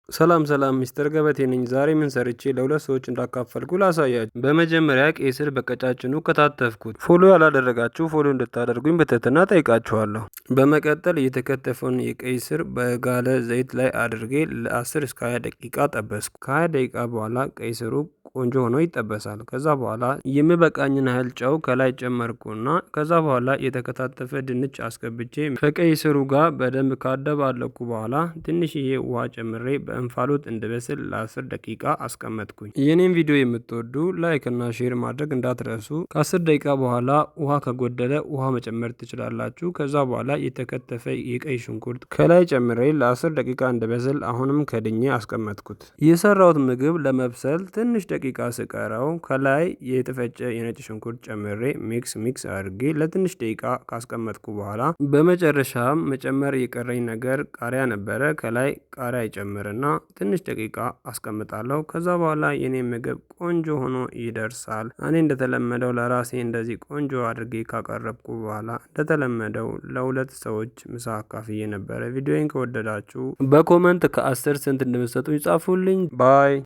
ሰላም ሰላም፣ ሚስተር ገበቴ ነኝ። ዛሬ ምን ሰርቼ ለሁለት ሰዎች እንዳካፈልኩ ላሳያችሁ። በመጀመሪያ ቀይ ስር በቀጫጭኑ ከታተፍኩት። Follow ያላደረጋችሁ follow እንድታደርጉኝ በትህትና ጠይቃችኋለሁ። በመቀጠል የተከተፈውን የቀይ ስር በጋለ ዘይት ላይ አድርጌ ለ10 እስከ 20 ደቂቃ ጠበስኩ። ከ20 ደቂቃ በኋላ ቀይ ስሩ ቆንጆ ሆኖ ይጠበሳል። ከዛ በኋላ የሚበቃኝን ያህል ጨው ከላይ ጨመርኩና ከዛ በኋላ የተከታተፈ ድንች አስገብቼ ከቀይ ስሩ ጋር በደንብ ካደባለኩ በኋላ ትንሽዬ ውሃ ጨምሬ በእንፋሎት እንዲበስል ለ10 ደቂቃ አስቀመጥኩኝ። የኔን ቪዲዮ የምትወዱ like እና share ማድረግ እንዳትረሱ። ከ10 ደቂቃ በኋላ ውሃ ከጎደለ ውሃ መጨመር ትችላላችሁ። ከዛ በኋላ የተከተፈ የቀይ ሽንኩርት ከላይ ጨምሬ ለ10 ደቂቃ እንዲበስል አሁንም ከድኜ አስቀመጥኩት። የሰራሁት ምግብ ለመብሰል ትንሽ ደቂቃ ስቀረው ከላይ የተፈጨ የነጭ ሽንኩርት ጨምሬ mix mix አድርጌ ለትንሽ ደቂቃ ካስቀመጥኩ በኋላ በመጨረሻም መጨመር የቀረኝ ነገር ቃሪያ ነበረ። ከላይ ቃሪያ ይጨምርና ትንሽ ደቂቃ አስቀምጣለሁ። ከዛ በኋላ የኔ ምግብ ቆንጆ ሆኖ ይደርሳል። እኔ እንደተለመደው ለራሴ እንደዚህ ቆንጆ አድርጌ ካቀረብኩ በኋላ እንደተለመደው ለሁለት ሰዎች ምሳ አካፍዬ ነበረ። ቪዲዮዬን ከወደዳችሁ በ comment ከ10 ስንት እንደምትሰጡኝ ጻፉልኝ። Bye።